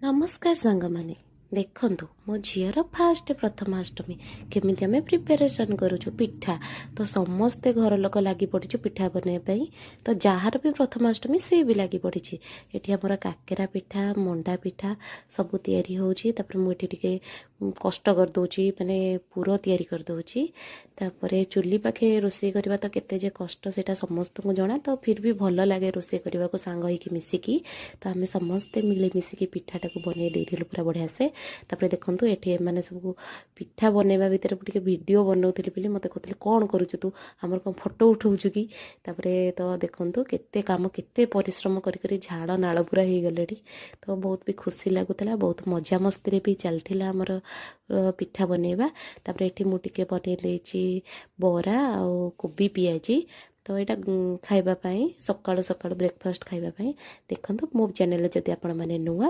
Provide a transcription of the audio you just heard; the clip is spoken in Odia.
ନମସ୍କାର ସାଙ୍ଗମାନେ, ଦେଖନ୍ତୁ ମୋ ଝିଅର ଫାଷ୍ଟ ପ୍ରଥମାଷ୍ଟମୀ କେମିତି ଆମେ ପ୍ରିପାରେସନ୍ କରୁଛୁ ପିଠା। ତ ସମସ୍ତେ ଘର ଲୋକ ଲାଗି ପଡ଼ିଛୁ ପିଠା ବନେଇବା ପାଇଁ। ତ ଯାହାର ବି ପ୍ରଥମାଷ୍ଟମୀ, ସେ ବି ଲାଗି ପଡ଼ିଛି। ଏଠି ଆମର କାକେରା ପିଠା, ମଣ୍ଡା ପିଠା ସବୁ ତିଆରି ହେଉଛି। ତାପରେ ମୁଁ ଏଠି ଟିକେ କଷ୍ଟ କରିଦେଉଛି, ମାନେ ପୁର ତିଆରି କରିଦେଉଛି। ତାପରେ ଚୁଲି ପାଖେ ରୋଷେଇ କରିବା ତ କେତେ ଯେ କଷ୍ଟ, ସେଇଟା ସମସ୍ତଙ୍କୁ ଜଣା। ତ ଫିର୍ ବି ଭଲ ଲାଗେ ରୋଷେଇ କରିବାକୁ ସାଙ୍ଗ ହେଇକି ମିଶିକି। ତ ଆମେ ସମସ୍ତେ ମିଳିମିଶିକି ପିଠାଟାକୁ ବନେଇ ଦେଇଥିଲୁ ପୁରା ବଢ଼ିଆ ସେ। ତାପରେ ଦେଖନ୍ତୁ, ଏଠି ଏମାନେ ସବୁ ପିଠା ବନେଇବା ଭିତରେ ମୁଁ ଟିକେ ଭିଡ଼ିଓ ବନଉଥିଲି ବୋଲି ମୋତେ କହୁଥିଲେ, "କ'ଣ କରୁଛୁ ତୁ? ଆମର କ'ଣ ଫଟୋ ଉଠଉଛୁ କି?" ତାପରେ ତ ଦେଖନ୍ତୁ, କେତେ କାମ, କେତେ ପରିଶ୍ରମ କରି କରି ଝାଳ ନାଳ ପୁରା ହେଇଗଲେଣି। ତ ବହୁତ ବି ଖୁସି ଲାଗୁଥିଲା, ବହୁତ ମଜାମସ୍ତିରେ ବି ଚାଲିଥିଲା ଆମର ପିଠା ବନେଇବା। ତାପରେ ଏଠି ମୁଁ ଟିକେ ବନେଇ ଦେଇଛି ବରା ଆଉ କୋବି ପିଆଜି। ତ ଏଇଟା ଖାଇବା ପାଇଁ, ସକାଳୁ ସକାଳୁ ବ୍ରେକଫାଷ୍ଟ ଖାଇବା ପାଇଁ। ଦେଖନ୍ତୁ, ମୋ ଚ୍ୟାନେଲରେ ଯଦି ଆପଣମାନେ ନୂଆ